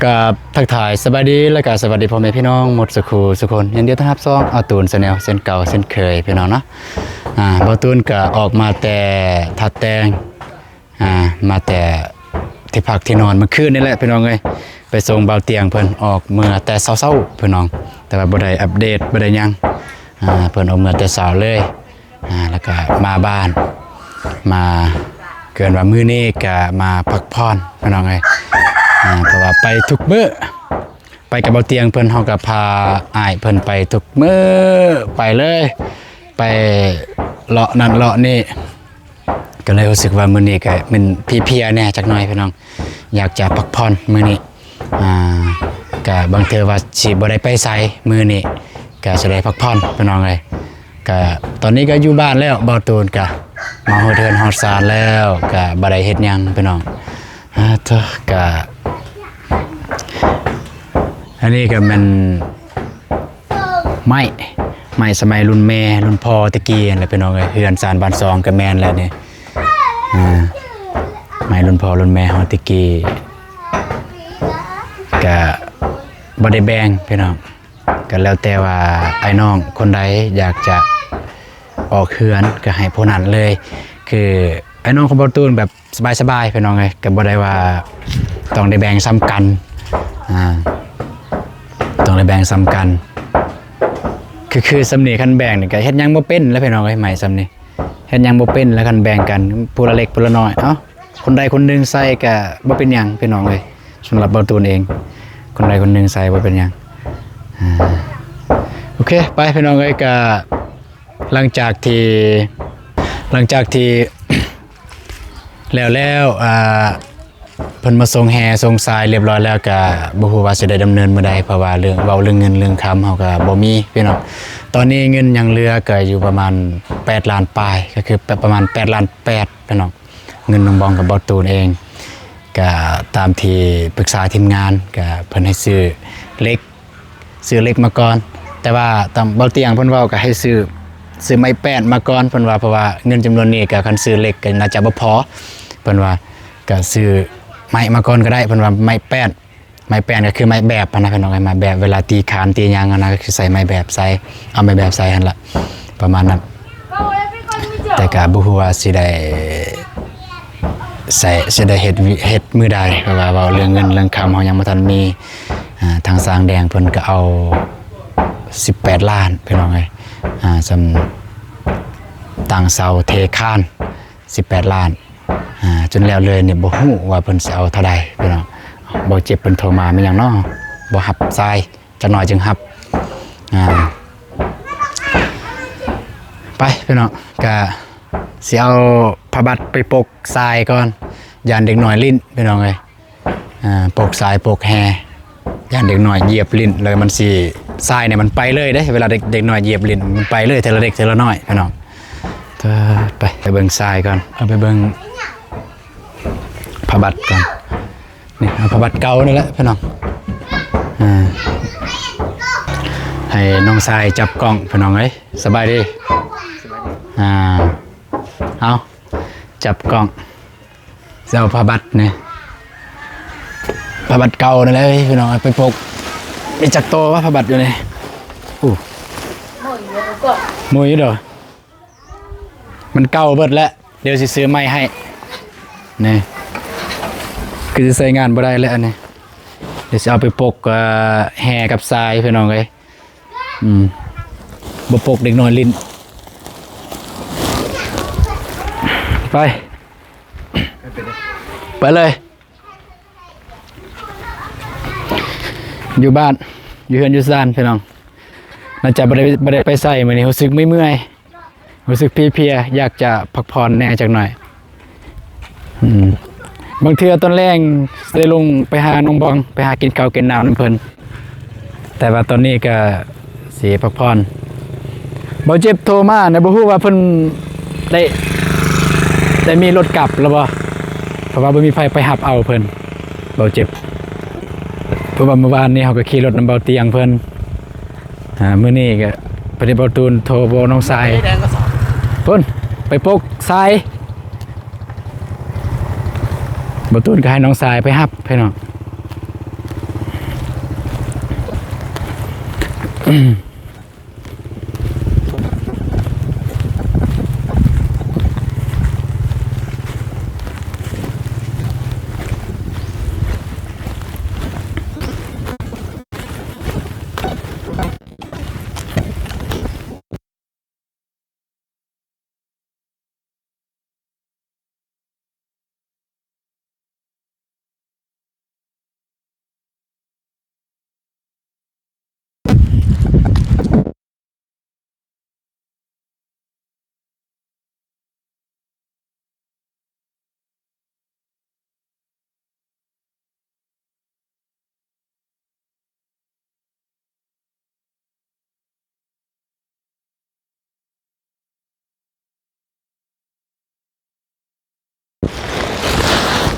ກາບທັກທາຍສະບາຍດີ ແລະກະສະຫວັດດີພໍ່ແມ່ພີ່ນ້ອງໝົດສູ່ຄູ່ສູ່ຄົນ. ຍິນດີຕ້ອນຮັບຊ່ອງອາຕູນ Channel ເຊັ່ນເກົ່າເຊັ່ນເຄີຍພີ່ນ້ອງເນາະ. ອາ ບ່າວຕູນກະອອກມາແຕ່ທ່າແຕງ ອາ ມາແຕ່ທີ່ພັກທີ່ນອນເມື່ອຄືນນີ້ແຫຼະພີ່ນ້ອງເອີຍ. ໄປສົ່ງບ່າວຕຽງເພິ່ນອອກເມື່ອແຕ່ເຊົ້າໆ ພີ່ນ້ອງ, ແຕ່ວ່າບໍ່ໄດ້ອັບເດດ ບໍ່ໄດ້ຫຍັງ. ອາ ເພິ່ນອອກເມື່ອແຕ່ເຊົ້າເລີຍ. ອາ ແລ້ວກະມາບ້ານ ມາ ເກີນວ່າມື້ນີ້ກະມາພັກຜ່ອນພີ່ນ້ອງເອີຍ. ອາ ເພາະວ່າໄປທຸກມື້ ໄປກັບບ່າວຕຽງເພິ່ນ ເຮົາກະພາອ້າຍເພິ່ນໄປທຸກມື້ ໄປເລີຍ ໄປເລາະນັ້ນເລາະນີ້ ກະເລີຍຮູ້ສຶກວ່າມື້ນີ້ກະແມ່ນເພຍໆແດ່ຈັກໜ້ອຍພີ່ນ້ອງ, ຢາກຈະພັກຜ່ອນມື້ນີ້. ອາ ກະບາງເທື່ອວ່າຊິບໍ່ໄດ້ໄປໃສມື້ນີ້ ກະຊິໄດ້ພັກຜ່ອນພີ່ນ້ອງເອີຍ. ກະຕອນນີ້ກະຢູ່ບ້ານແລ້ວ ບ່າວຕູນກະມາຮອດເຮືອນຮອດຊານແລ້ວ ກະບໍ່ໄດ້ເຮັດຫຍັງພີ່ນ້ອງ. ອາ ເທີ ກະ ອັນນີ້ກະແມ່ນໄມ້ ໄມ້ສະໄໝລຸ້ນແມ່ລຸ້ນພໍ່ແຕ່ກີ້ຫັ້ນແຫຼະພີ່ນ້ອງເອີຍ. ເຮືອນຊານບ້ານຊ່ອງກະແມ່ນແຫຼະນີ້ ອາ ໄມ້ລຸ້ນພໍ່ລຸ້ນແມ່ເຮົາແຕ່ກີ້ ກະບໍ່ໄດ້ແບ່ງພີ່ນ້ອງ. ກະແລ້ວແຕ່ວ່າອ້າຍນ້ອງຄົນໃດຢາກຈະອອກເຮືອນກະໃຫ້ຜູ້ນັ້ນເລີຍ. ຄືອ້າຍນ້ອງຂອງບ່າວຕູນແບບສະບາຍໆ ພີ່ນ້ອງເອີຍ, ກະບໍ່ໄດ້ວ່າຕ້ອງໄດ້ແບ່ງສ່ຳກັນ ອາ ຕ້ອງໄດ້ແບ່ງສ່ຳກັນ. ຄື ຄືສ່ຳນີ້ ຄັນແບ່ງນີ້ກະເຮັດຫຍັງບໍ່ເປັນແລ້ວພີ່ນ້ອງເອີຍ. ໄມ້ສ່ຳນີ້ເຮັດຫຍັງບໍ່ເປັນແລ້ວ ຄັນແບ່ງກັນຜູ້ລະເລັກຜູ້ລະນ້ອຍ ເອົ້າ ຄົນໃດຄົນໜຶ່ງໃສ່ກະບໍ່ເປັນຫຍັງພີ່ນ້ອງເອີຍ. ສຳລັບບ່າວຕູນເອງ ຄົນໃດຄົນໜຶ່ງໃສ່ບໍ່ເປັນຫຍັງ. ອາ ໂອເຄ ໄປພີ່ນ້ອງເອີຍ, ກະຫຼັງຈາກທີ່ ຫຼັງຈາກທີ່ແລ້ວແລ້ວ ອາ ເພິ່ນມາສົ່ງແຮ່ສົ່ງຊາຍລຽບຮ້ອຍແລ້ວ ກະບໍ່ຮູ້ວ່າຊິໄດ້ດຳເນີນມື້ໃດ ເພາະວ່າເລື່ອງ ເວົ້າເລື່ອງເງິນເລື່ອງຄຳເຮົາກະບໍ່ມີພີ່ນ້ອງ. ຕອນນີ້ເງິນຍັງເຫຼືອກະຢູ່ປະມານແປດລ້ານປາຍ ກະຄືປະມານແປດລ້ານແປດພີ່ນ້ອງ. ເງິນນ້ອງບອງກັບບ່າວຕູນເອງ ກະຕາມທີ່ປຶກສາທີມງານ ກະເພິ່ນໃຫ້ຊື້ເຫຼັກ ຊື້ເຫຼັກມາກ່ອນ. ແຕ່ວ່າຕາມບ່າວຕຽງເພິ່ນເວົ້າ ກະໃຫ້ຊື້ ຊື້ໄມ້ແປ້ນມາກ່ອນ ເພິ່ນວ່າ ເພາະວ່າເງິນຈຳນວນນີ້ກະ ຄັນຊື້ເຫຼັກກະໜ້າຈະບໍ່ພໍ ເພິ່ນວ່າ. ກະຊື້ໄມ້ມາກ່ອນກະໄດ້ ເພິ່ນວ່າ ໄມ້ແປ້ນ ໄມ້ແປ້ນກະຄືໄມ້ແບບຫັ້ນນະພີ່ນ້ອງເອີຍ, ໄມ້ແບບເວລາຕີຄານຕີຫຍັງຫັ້ນນະ ກະຄືໃສ່ໄມ້ແບບໃສ່ ເອົາໄມ້ແບບໃສ່ຫັ້ນລະ ປະມານນັ້ນ. ແຕ່ກະບໍ່ຮູ້ວ່າຊິໄດ້ໃຊ້ ຊິໄດ້ເຮັດ ເຮັດມື້ໃດ ເພາະວ່າເວົ້າເລື່ອງເງິນເລື່ອງຄຳເຮົາຍັງບໍ່ທັນມີ. ອາ ທາງຊ່າງແດງເພິ່ນກະເອົາສິບແປດລ້ານພີ່ນ້ອງເອີຍ. ອາ ສ່ຳຕັ້ງເສົາເທຄານ ສິບແປດລ້ານ. ອາ ຈົນແລ້ວເລີຍນີ້ ບໍ່ຮູ້ວ່າເພິ່ນຊິເອົາເທົ່າໃດພີ່ນ້ອງ. ບ່າວເຈັບເພິ່ນໂທມາແມ່ນຫຍັງເນາະ ບໍ່ຮັບສາຍ ຈັກໜ້ອຍຈຶ່ງຮັບ. ອາ ໄປພີ່ນ້ອງ ກະຊິເອົາຜ້າບັດໄປປົກຊາຍກ່ອນ ຢ້ານເດັກນ້ອຍຫຼິ້ນພີ່ນ້ອງເອີຍ. ອາ ປົກຊາຍປົກແຮ່ ຢ້ານເດັກນ້ອຍຢຽບຫຼິ້ນ ແລ້ວມັນຊິ ຊາຍນີ້ມັນໄປເລີຍເດ້ ເວລາເດັກ ເດັກນ້ອຍຢຽບຫຼິ້ນ ມັນໄປເລີຍ ເທື່ອລະເດັກເທື່ອລະນ້ອຍພີ່ນ້ອງ. ໄປ ໄປເບິ່ງຊາຍກ່ອນ ເອົາໄປເບິ່ງຜ້າບັດກ່ອນ. ນີ້ເອົາຜ້າບັດເກົ່ານີ້ແຫຼະພີ່ນ້ອງ. ອາ ໃຫ້ນ້ອງຊາຍຈັບກ້ອງພີ່ນ້ອງເອີຍ. ສະບາຍດີ. ສະບາຍດີ. ອາ ເອົາ ຈັບກ້ອງ. ຊິເອົາຜ້າບັດນີ້ ຜ້າບັດເກົ່ານັ້ນແຫຼະພີ່ນ້ອງ ເອົາໄປປົກ. ມີຈັກໂຕວະຜ້າບັດຢູ່ນີ້? ໂອ້ ໝຸຍຢູ່ດອກ ມັນເກົ່າເບິດແລ້ວ ດຽວຊິຊື້ໃໝ່ໃຫ້. ນີ້ ຄືຊິໃຊ້ງານບໍ່ໄດ້ແລ້ວອັນນີ້. ດຽວຊິເອົາໄປປົກ ເອີ ແຮ່ກັບຊາຍພີ່ນ້ອງເອີຍ. ອືມ ບໍ່ປົກເດັກນ້ອຍຫຼິ້ນ. ໄປ ໄປເລີຍ. ຢູ່ບ້ານ ຢູ່ເຮືອນຢູ່ຊານພີ່ນ້ອງ ໜ້າຈະບໍ່ໄດ້ ບໍ່ໄດ້ໄປໃສມື້ນີ້ ຮູ້ສຶກເມື່ອຍໆ. ຮູ້ສຶກເພຍໆ ຢາກຈະພັກຜ່ອນແດ່ຈັກໜ້ອຍ. ອືມ ບາງເທື່ອຕອນແລງຊິໄດ້ລົງໄປຫານ້ອງບອງ ໄປຫາກິນເຂົ້າກິນນ້ຳນຳເພິ່ນ ແຕ່ວ່າຕອນນີ້ກະຊິພັກຜ່ອນ. ບ່າວເຈັບໂທມານະ ບໍ່ຮູ້ວ່າເພິ່ນໄດ້ ໄດ້ມີລົດກັບແລ້ວບໍ່ ເພາະວ່າບໍ່ມີໃຜໄປຮັບເອົາເພິ່ນ ບ່າວເຈັບ. ເພາະວ່າມື້ວານນີ້ເຮົາກະຂີ່ລົດນຳບ່າວຕຽງເພິ່ນ. ອາ ມື້ນີ້ກະພໍດີບ່າວຕູນໂທບອກນ້ອງຊາຍ ພຸ້ນ ໄປປົກຊາຍ. ບ່າວຕູນກະໃຫ້ນ້ອງຊາຍໄປຮັບພີ່ນ້ອງ. ໂອ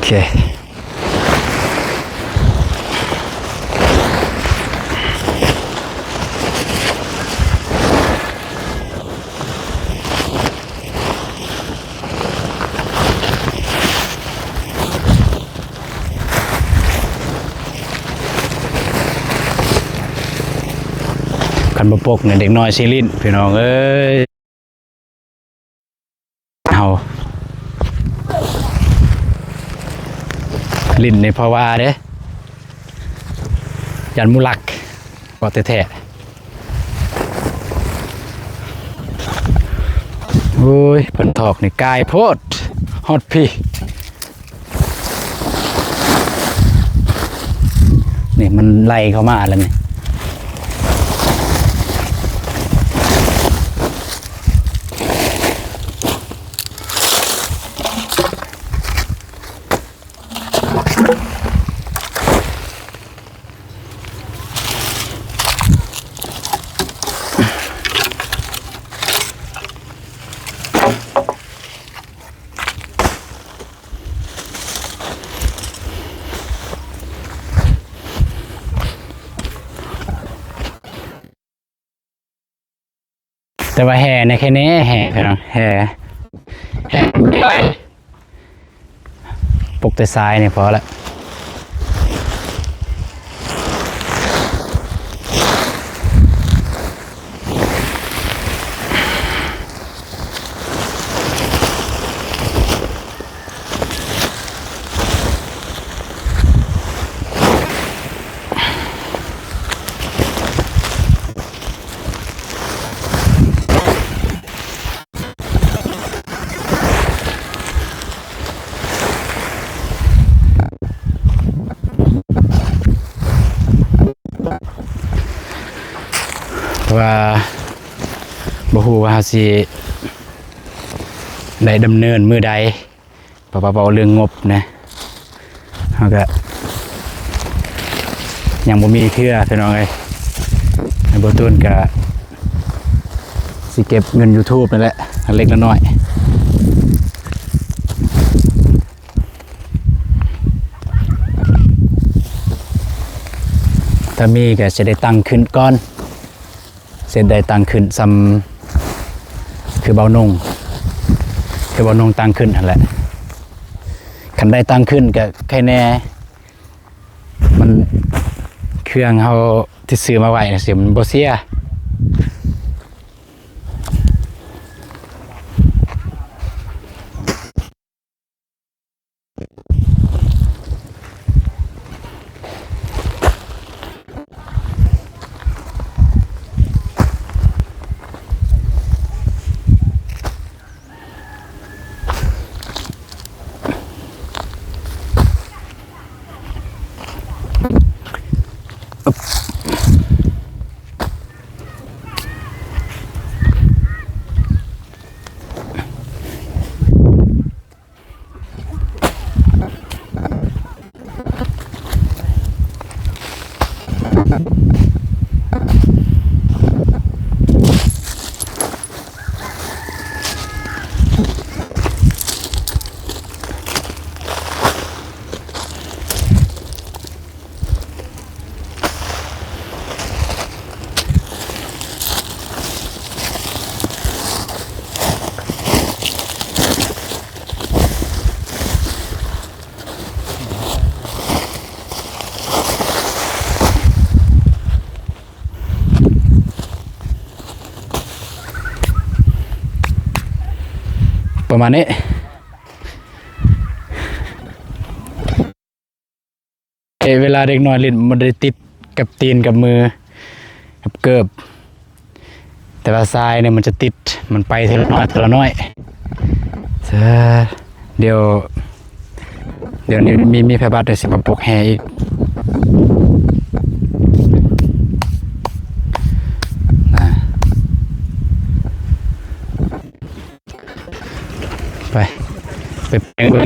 ເຄ ຄັນບໍ່ປົກນີ້ເດັກນ້ອຍຊິຫຼິ້ນ ພີ່ນ້ອງເອີຍ. ເຮົາຫຼິ້ນນີ້ເພາະວ່າເດ້ ຢ້ານໝູລັກ ເວົ້າແທ້ໆ. ໂອ້ຍ ເພິ່ນຖອກນີ້ກາຍໂພດ ຮອດພີ້. ນີ້ມັນໄລ່ເຂົ້າມາແລ້ວນີ້. ແຕ່ວ່າແຫ່ໃນແຄ່ນີ້ ແຫ່ ພີ່ນ້ອງ ແຫ່ ແຫ່ ປົກແຕ່ຊາຍນີ້ພໍລະ. ເພາະວ່າບໍ່ຮູ້ວ່າເຮົາຊິໄດ້ດຳເນີນມື້ໃດ ເພາະວ່າເວົ້າເລື່ອງງົບນະ ເຮົາກະຍັງບໍ່ມີເທື່ອ ພີ່ນ້ອງເອີຍ. ໃນເບື້ອງຕົ້ນກະຊິເກັບເງິນ YouTube ນັ້ນແຫຼະ ເລັກໆນ້ອຍໆ. ຖ້າມີກໍຊິໄດ້ຕັ້ງຂຶ້ນກ່ອນ ຊິໄດ້ຕັ້ງຂຶ້ນສ່ຳຄືເບົານົງ ຄືເບົານົງຕັ້ງຂຶ້ນຫັ້ນແຫຼະ. ຄັນໄດ້ຕັ້ງຂຶ້ນກໍໄຄແດ່ ມັນ ເຄື່ອງເຮົາທີ່ຊື້ມາໄວ້ນະ ຊິມັນບໍ່ເສຍ. ປະມານນີ້. ເອີ ເວລາເດັກນ້ອຍຫຼິ້ນ ມັນບໍ່ໄດ້ຕິດກັບຕີນກັບມື ກັບເກີບ, ແຕ່ວ່າຊາຍນີ້ມັນຈະຕິດ ມັນໄປເທື່ອລະໜ້ອຍ ເທື່ອລະໜ້ອຍ. ເອີ ດຽວ ດຽວນີ້ມີ ມີພະຍາບາດ ດຽວຊິມາປົກແຮ່ອີກນະ. ໄປ ໄປແປງເບິ່ງ.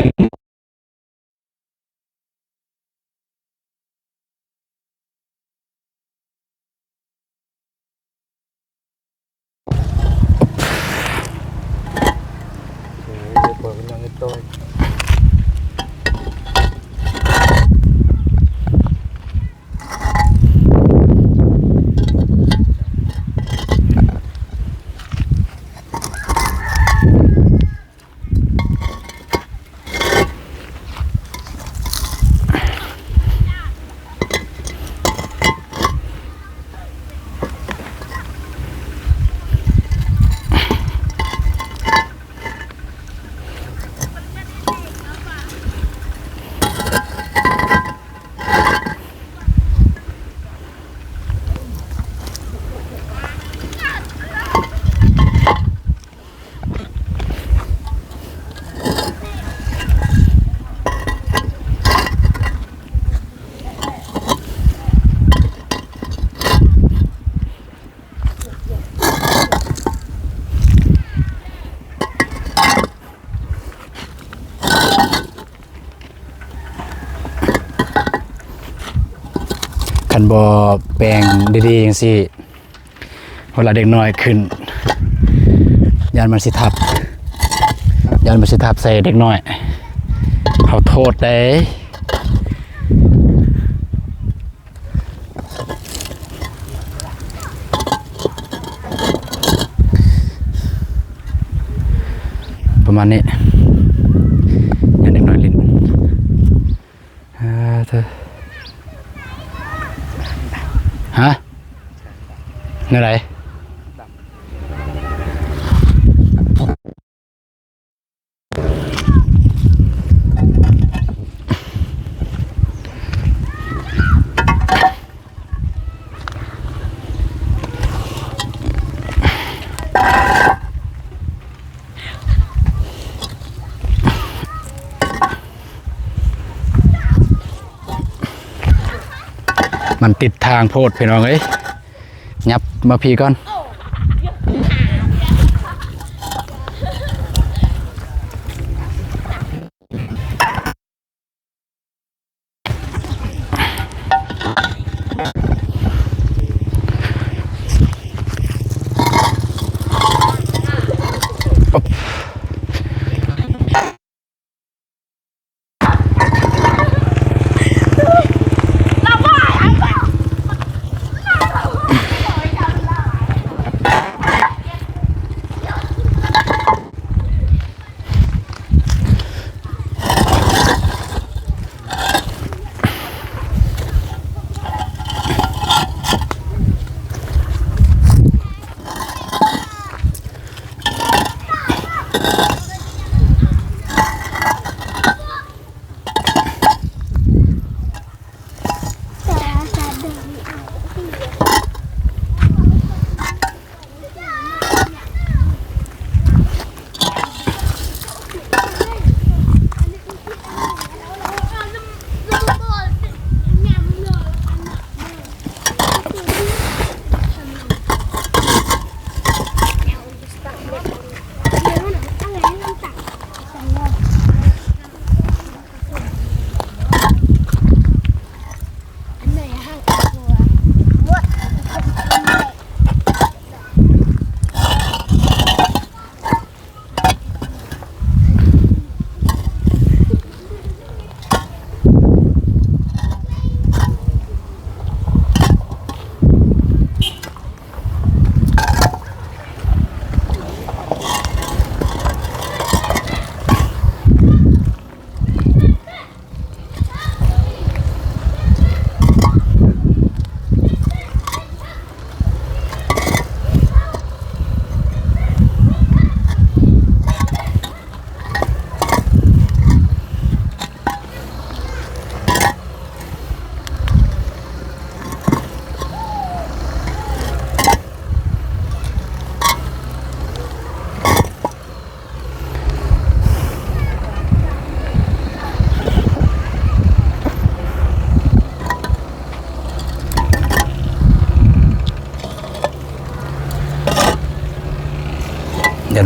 ຄັນບໍ່ແປງດີໆ ຈັ່ງຊີ້ ເວລາເດັກນ້ອຍຂຶ້ນ ຢ້ານມັນຊິທັບ ຢ້ານມັນຊິທັບໃສ່ເດັກນ້ອຍ ເຮົາໂທດເດ້. ປະມານນີ້ ຍັງເດັກນ້ອຍຫຼິ້ນ. ອ່າ ເທີ ຮະ? ແນວໃດ? ມັນຕິດທາງໂພດ ພີ່ນ້ອງເອີຍ. ຫຍັບມາພີ້ກ່ອນ.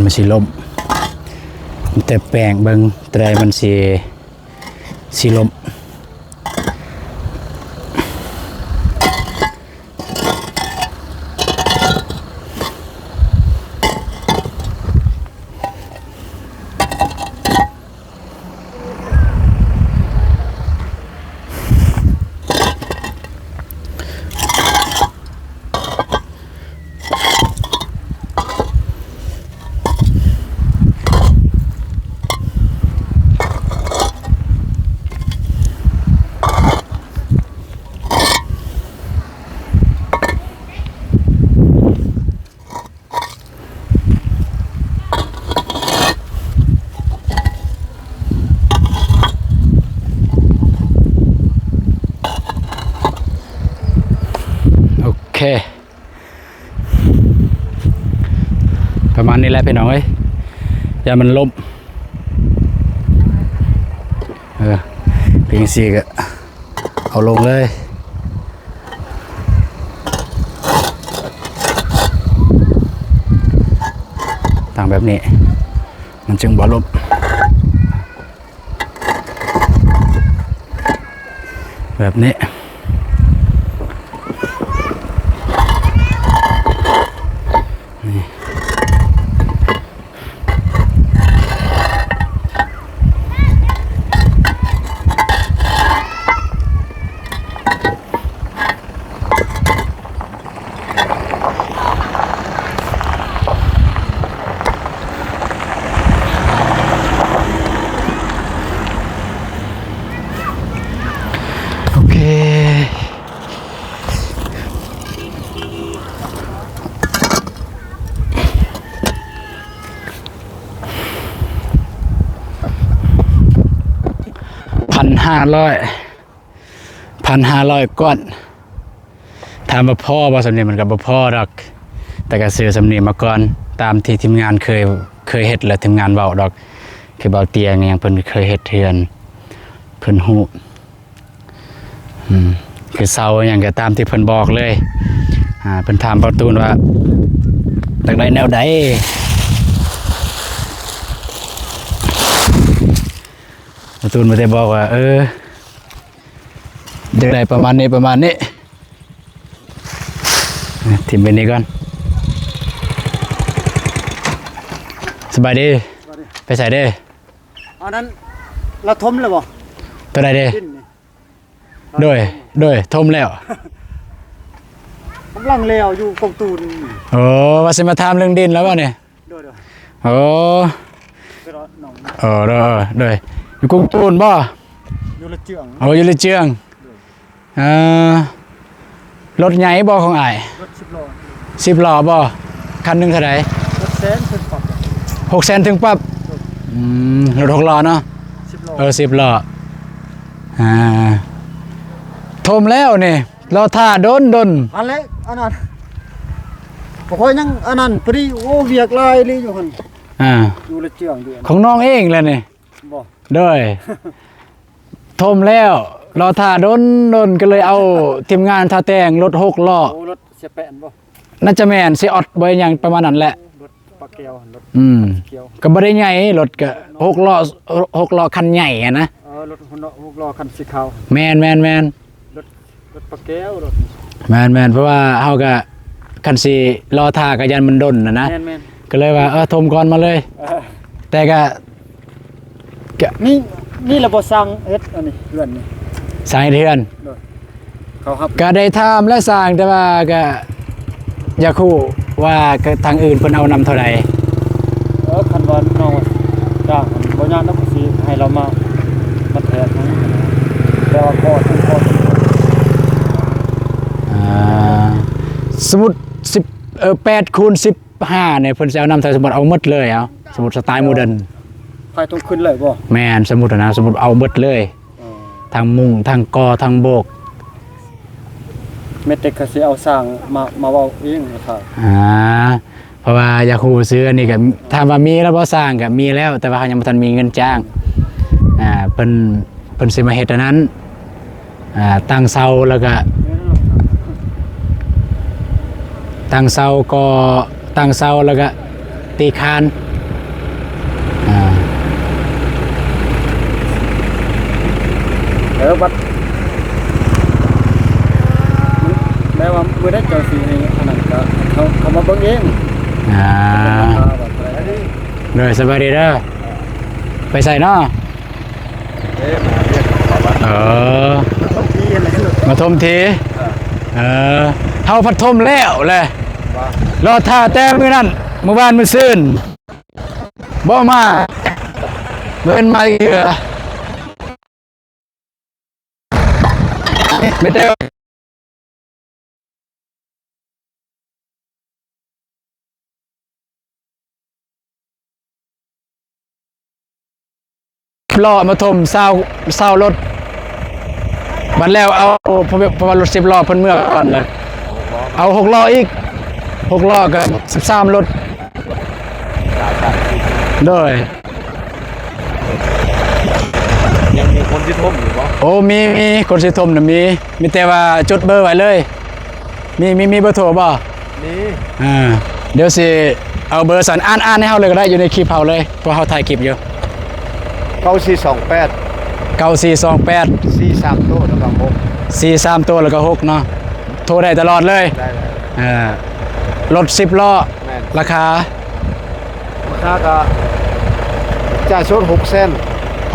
ມັນຊິລົ້ມ ແຕ່ແປງເບິ່ງ ແຕ່ໃດມັນຊິ ຊິລົ້ມ. ໂອເຄ ປະມານນີ້ແຫຼະພີ່ນ້ອງເອີຍ ຢ້ານມັນລົ້ມ ເອີ ເປັນຈັ່ງຊີ້ກໍ ເອົາລົງເລີຍ ຕັ້ງແບບນີ້ ມັນຈຶ່ງບໍ່ລົ້ມ ແບບນີ້ ນີ້. ໂອເຄ ພັນຫ້າຮ້ອຍ ພັນຫ້າຮ້ອຍກວ່າ. ຖາມວ່າພໍບໍ່ສ່ຳນີ້? ມັນກໍບໍ່ພໍດອກ ແຕ່ກໍຊື້ສ່ຳນີ້ມາກ່ອນ ຕາມທີ່ທີມງານເຄີຍ ເຄີຍເຮັດ ແລະ ທີມງານເວົ້າດອກ ຄືເບົາເຕຍຫຍັງ ເພິ່ນເຄີຍເຮັດເຮືອນ ເພິ່ນຮູ້ ອືມ ຄືເສົາຫຍັງກໍຕາມທີ່ເພິ່ນບອກເລີຍ ອ່າ ເພິ່ນຖາມເບົາຕູນວ່າ ຢາກໄດ້ແນວໃດ? ເບົາຕູນມີແຕ່ບອກວ່າ ເອີ ຢາກໄດ້ປະມານນີ້ ປະມານນີ້ ຖິ້ມໄປນີ້ກ່ອນ. ສະບາຍດີ ສະບາຍດີ ໄປໃສເດ້? ອັນນັ້ນລາວຖົມແລ້ວບໍ່? ຕົວໃດເດ້? ດິນນີ້ ໂດຍ ໂດຍ ຖົມແລ້ວ ກຳລັງແລ້ວຢູ່ກົງຕູນ. ໂອ້ ວ່າຊິມາຖາມເລື່ອງດິນແລ້ວບໍ່ນີ້? ໂດຍ ໂດຍ ໂອ້ ເອີ ໂດຍ ໂດຍ ຢູ່ກົງຕູນບໍ່? ຢູ່ລະເຈືອງ. ໂອ້ ຢູ່ລະເຈືອງ ໂດຍ. ເອີ ລົດໃຫຍ່ບໍ່ຂອງອ້າຍ? ລົດສິບລໍ້ ສິບລໍ້ບໍ່? ຄັນໜຶ່ງເທົ່າໃດ? ຫົກແສນເຖິງປັບ ຫົກແສນເຖິງປັບ. ໂດຍ ອືມ ລົດຫົກລໍ້ເນາະ? ສິບລໍ້ ເອີ ສິບລໍ້ ອ່າ ຖົມແລ້ວນີ້ ລໍຖ້າດົນໆ ອັນແລະ ອັນນັ້ນ ບໍ່ຄ່ອຍຍັງ ອັນນັ້ນ ພໍດີ ໂອ້ ວຽກຫຼາຍອີ່ຫຼີຢູ່ຫັ້ນ ອ່າ ຢູ່ລະເຈືອງຢູ່ ຂອງນ້ອງເອງແຫຼະນີ້ ບໍ່? ໂດຍ ຖົມແລ້ວ ລໍຖ້າດົນໆ ກໍເລີຍເອົາທີມງານຖ້າແຕ່ງລົດຫົກລໍ້. ໂອ້ ລົດເສຍແປນບໍ່? ໜ້າຈະແມ່ນເສຍອອດບໍ່ ຫຍັງປະມານນັ້ນແຫຼະ. ລົດປາແກ້ວ ລົດ ອືມ ປາແກ້ວ ກໍບໍ່ໄດ້ໃຫຍ່ ລົດກໍຫົກລໍ້ ຫົກລໍ້ຄັນໃຫຍ່ຫັ້ນນະ. ເອີ ລົດຫົກລໍ້ຄັນສີຂາວ. ແມ່ນໆໆ ລົດ ລົດປາແກ້ວ ລົດ ແມ່ນໆ ເພາະວ່າເຮົາກໍ ຄັນຊິລໍຖ້າກໍຢ້ານມັນດົນຫັ້ນນະ. ແມ່ນໆ ກໍເລີຍວ່າ ເອີ ຖົມກ່ອນມາເລີຍ. ເອີ ແຕ່ກໍ ກະ ນີ້ ນີ້ລະບໍ່ສ້າງເຮັດອັນນີ້ ເຮືອນນີ້ ສ້າງເຮັດເຮືອນ. ໂດຍ ເຂົາຮັບ ກະໄດ້ຖາມແລະຊ່າງ ແຕ່ວ່າກະຢາກຮູ້ວ່າ ກະ ທາງອື່ນເພິ່ນເອົານຳເທົ່າໃດ? ເອີ ຄັນວ່ານ້ອງວ່າຈ້າງ ບໍ່ຍາກດອກ ຊິໃຫ້ລາວມາ ມາແທນໃຫ້ ແຕ່ວ່າຂໍ ຂໍ ອ່າ ສົມມຸດ ສິບ ເອີ ແປດຄູນສິບ ຫ້ານີ້ເພິ່ນຊິເອົານຳ ຖ້າສົມມຸດເອົາໝົດເລີຍ ເອົາ ສົມມຸດສະໄຕລ໌ໂມເດີນ ພາຍຕົງຂຶ້ນເລີຍບໍ່? ແມ່ນ ສົມມຸດນະ ສົມມຸດເອົາໝົດເລີຍ ອໍ ທັງມຸງ ທັງກໍ່ ທັງໂບກ ແມ່ນແຕ່ເຂົາຊິເອົາຊ່າງມາ ມາເວົ້າເອງລາຄາ ອ່າ ເພາະວ່າຢາກຮູ້ຊື່ ອັນນີ້ກໍຖາມວ່າມີແລ້ວບໍ່? ຊ່າງກໍມີແລ້ວ ແຕ່ວ່າເຮົາຍັງບໍ່ທັນມີເງິນຈ້າງ ອ່າ ເພິ່ນ ເພິ່ນຊິມາເຮັດອັນນັ້ນ ອ່າ ຕັ້ງເສົາ ແລ້ວກະຕັ້ງເສົາ ກໍ່ຕັ້ງເສົາ ແລ້ວກະຕີຄານ ມື້ໃດເຈົ້າຊິໃຫ້ອັນນັ້ນກໍເຂົາ ເຂົາມາເບິ່ງເອງ. ອ່າ ໂດຍ ສະບາຍດີເດີ. ໄປໃສເນາະ? ເອີ ມາຖົມທີ່. ເອີ ເຮົາພັດຖົມແລ້ວແຫຼະ ລໍຖ້າແຕ່ມື້ນັ້ນ ມື້ວານມື້ຊືນ ບໍ່ມາ ບໍ່ເຫັນມາອີກເທື່ອ. ມີແຕ່ລໍ້ມາຖົມຊາວ ຊາວລົດ ບັດແລ້ວເອົາ ເພາະວ່າລົດສິບລໍ້ເພິ່ນເມືອກ່ອນເລີຍ ເອົາຫົກລໍ້ອີກ ຫົກລໍ້ກໍສິບສາມລົດ. ໂດຍ ຍັງມີຄົນຊິຖົມຢູ່ບໍ່? ໂອ້ ມີ ມີຄົນຊິຖົມນະມີ ມີແຕ່ວ່າຈົດເບີໄວ້ເລີຍ. ມີ ມີ ມີເບີໂທບໍ່? ມີ ອ່າ ດຽວຊິເອົາເບີສັນ ອ່ານ ອ່ານໃຫ້ເຮົາເລີຍກໍໄດ້ ຢູ່ໃນຄລິບເຮົາເລີຍ ເພາະເຮົາຖ່າຍຄລິບຢູ່. ເກົ້າສີ່ສອງແປດ ເກົ້າສີ່ສອງແປດ ສີ່ສາມໂຕແລ້ວກໍຫົກ ສີ່ສາມໂຕແລ້ວກໍຫົກເນາະ ໂທໄດ້ຕະຫຼອດເລີຍ. ໄດ້ ອ່າ ລົດສິບລໍ້. ແມ່ນ ລາຄາ ລາຄາກໍຈ່າຍສົດຫົກແສນ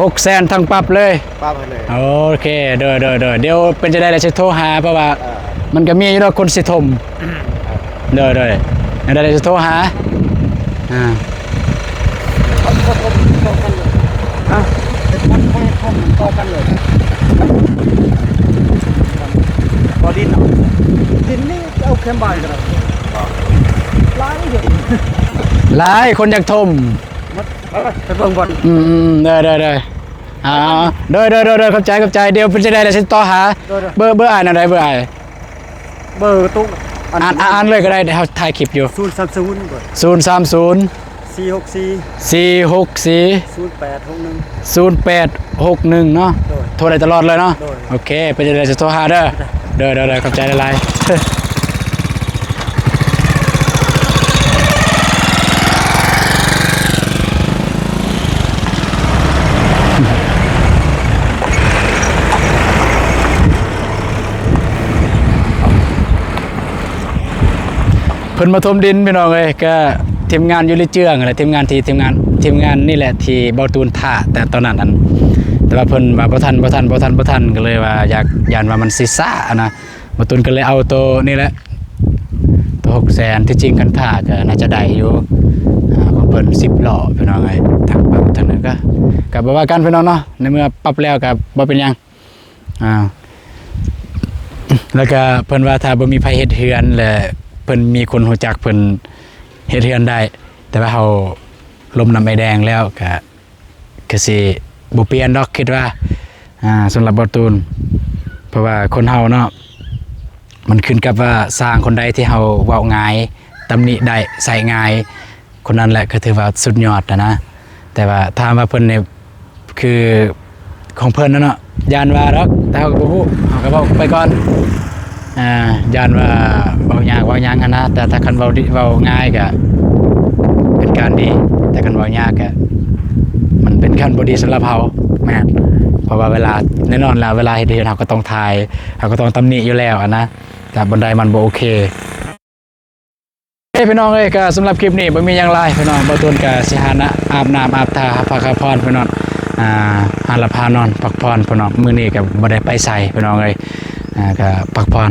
ຫົກແສນທັງປັບເລີຍ. ປັບໃຫ້ເລີຍ. ໂອເຄ ໂດຍ ໂດຍ ໂດຍ ດຽວເປັນຈັ່ງໃດແລ້ວຊິໂທຫາ ເພາະວ່າ ເອີ ມັນກໍມີຢູ່ດອກຄົນຊິຖົມ. ໂດຍ ໂດຍ ແນວໃດຊິໂທຫາ. ອ່າ ມັນບໍ່ຖົມຕໍ່ກັນເລີຍ ຮະ ມັນບໍ່ເຮັດຖົມຕໍ່ກັນເລີຍ ບໍ່ດິນເອົາ ດິນນີ້ເອົາແຄມບາຍກໍໄດ້ ຫຼາຍຢູ່ ຫຼາຍຄົນຢາກຖົມ. ໄປເບິ່ງບ່ອນ ອືມໆ ເດີໆໆ ອ່າ ໂດຍໆໆ ຂອບໃຈ ຂອບໃຈ. ດຽວເປັນຈັ່ງໃດແລ້ວຊິຕິດຕໍ່ຫາ. ໂດຍໆ ເບີ ເບີອ້າຍແນວໃດ ເບີອ້າຍ? ເບີຕູ້ ອ່ານ ອ່ານເລີຍກໍໄດ້ ເຮົາຖ່າຍຄລິບຢູ່. ສູນສາມສູນ ເບີ ສູນສາມສູນ ສີ່ຫົກສີ່ ສີ່ຫົກສີ່ ສູນແປດຫົກໜຶ່ງ ສູນແປດຫົກໜຶ່ງເນາະ. ໂດຍ ໂທໄດ້ຕະຫຼອດເລີຍເນາະ. ໂດຍ ໂອເຄ ເປັນຈັ່ງໃດຊິໂທຫາເດີ. ໂດຍ ໂດຍ ໂດຍ ຂອບໃຈຫຼາຍໆ. ເພິ່ນມາຖົມດິນພີ່ນ້ອງເອີຍ ກະທີມງານຢູ່ລິເຈືອງຫັ້ນແຫຼະ ທີມງານທີ່ ທີມງານ ທີມງານນີ້ແຫຼະທີ່ເບົາຕູນຖ້າແຕ່ຕອນນັ້ນ ອັນ ແຕ່ວ່າເພິ່ນວ່າບໍ່ທັນ ບໍ່ທັນ ບໍ່ທັນ ບໍ່ທັນ ກໍເລີຍວ່າຢາກ ຢ້ານວ່າມັນຊິຊ້າຫັ້ນນະ. ເບົາຕູນກໍເລີຍເອົາໂຕນີ້ແຫຼະ ໂຕຫົກແສນ ທີ່ຈິງຄັນຖ້າກໍໜ້າຈະໄດ້ຢູ່ ອ່າ ຂອງເພິ່ນສິບລໍ້ພີ່ນ້ອງເອີຍ ທັງປັບທັງນັ້ນກໍ ກໍບໍ່ວ່າກັນພີ່ນ້ອງເນາະ ໃນເມື່ອປັບແລ້ວກໍບໍ່ເປັນຫຍັງ. ອ່າ ແລ້ວກະເພິ່ນວ່າຖ້າບໍ່ມີໃຜເຮັດເຮືອນ ແລະ ເພິ່ນມີຄົນຮູ້ຈັກເພິ່ນເຮັດເຮືອນໄດ້ ແຕ່ວ່າເຮົາລົມນຳອ້າຍແດງແລ້ວກະ ກະຊິບໍ່ປ່ຽນດອກ ຄິດວ່າ ອ່າ ສຳລັບເບົາຕູນ ເພາະວ່າຄົນເຮົາເນາະ ມັນຂຶ້ນກັບວ່າຊ່າງຄົນໃດທີ່ເຮົາເວົ້າງ່າຍ ຕຳໜິໄດ້ ໃຊ້ງ່າຍ ຄົນນັ້ນແຫຼະກໍຖືວ່າສຸດຍອດຫັ້ນນະ. ແຕ່ວ່າຖາມວ່າເພິ່ນນີ້ ຄືຂອງເພິ່ນນັ້ນເນາະ ຢ້ານວ່າດອກ ແຕ່ເຮົາກໍບໍ່ຮູ້ ເຮົາກໍເວົ້າໄປກ່ອນ ອ່າ ຢ້ານວ່າເວົ້າຍາກເວົ້າຫຍັງຫັ້ນນະ. ແຕ່ຖ້າຄັນເວົ້າດີ ເວົ້າງ່າຍກໍເປັນການດີ ແຕ່ຄັນເວົ້າຍາກກໍມັນເປັນການບໍ່ດີສຳລັບເຮົາ. ແມ່ນ ເພາະວ່າເວລາ ແນ່ນອນລະ ເວລາເຮັດເຮືອນເຮົາກໍຕ້ອງຖ່າຍ ເຮົາກໍຕ້ອງຕຳໜິຢູ່ແລ້ວຫັ້ນນະ ຖ້າບ່ອນໃດມັນບໍ່ໂອເຄ. ເອີ ພີ່ນ້ອງເອີຍ ກໍສຳລັບຄລິບນີ້ບໍ່ມີຫຍັງຫຼາຍພີ່ນ້ອງ ເບົາຕູນກໍຊິຫານະ ອາບນ້ຳອາບທ່າ ຫາພັກຫາຜ່ອນພີ່ນ້ອງ ອ່າ ຫາຫຼັບຫານອນພັກຜ່ອນພີ່ນ້ອງ. ມື້ນີ້ກໍບໍ່ໄດ້ໄປໃສພີ່ນ້ອງເອີຍ ອ່າ ກໍພັກຜ່ອນ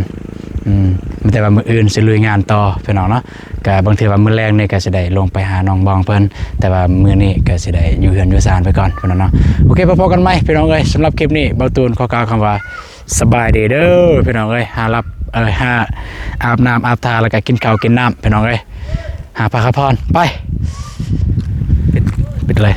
ອືມ ມີແຕ່ວ່າມື້ອື່ນຊິລຸຍງານຕໍ່ພີ່ນ້ອງເນາະ. ກໍບາງເທື່ອວ່າມື້ແລງນີ້ກໍຊິໄດ້ລົງໄປຫານ້ອງບອງເພິ່ນ ແຕ່ວ່າມື້ນີ້ກໍຊິໄດ້ຢູ່ເຮືອນຢູ່ຊານໄປກ່ອນພີ່ນ້ອງເນາະ. ໂອເຄ ພໍ້ກັນໃໝ່ພີ່ນ້ອງເອີຍ ສຳລັບຄລິບນີ້ເບົາຕູນຂໍກ່າວຄຳວ່າ ສະບາຍດີເດີພີ່ນ້ອງເອີຍ ຫາຫຼັບ ເອີ ຫາອາບນ້ຳອາບທ່າ ແລ້ວກະກິນເຂົ້າກິນນ້ຳພີ່ນ້ອງເອີຍ ຫາພັກຫາຜ່ອນໄປ. ປິດ ປິດເລີຍ.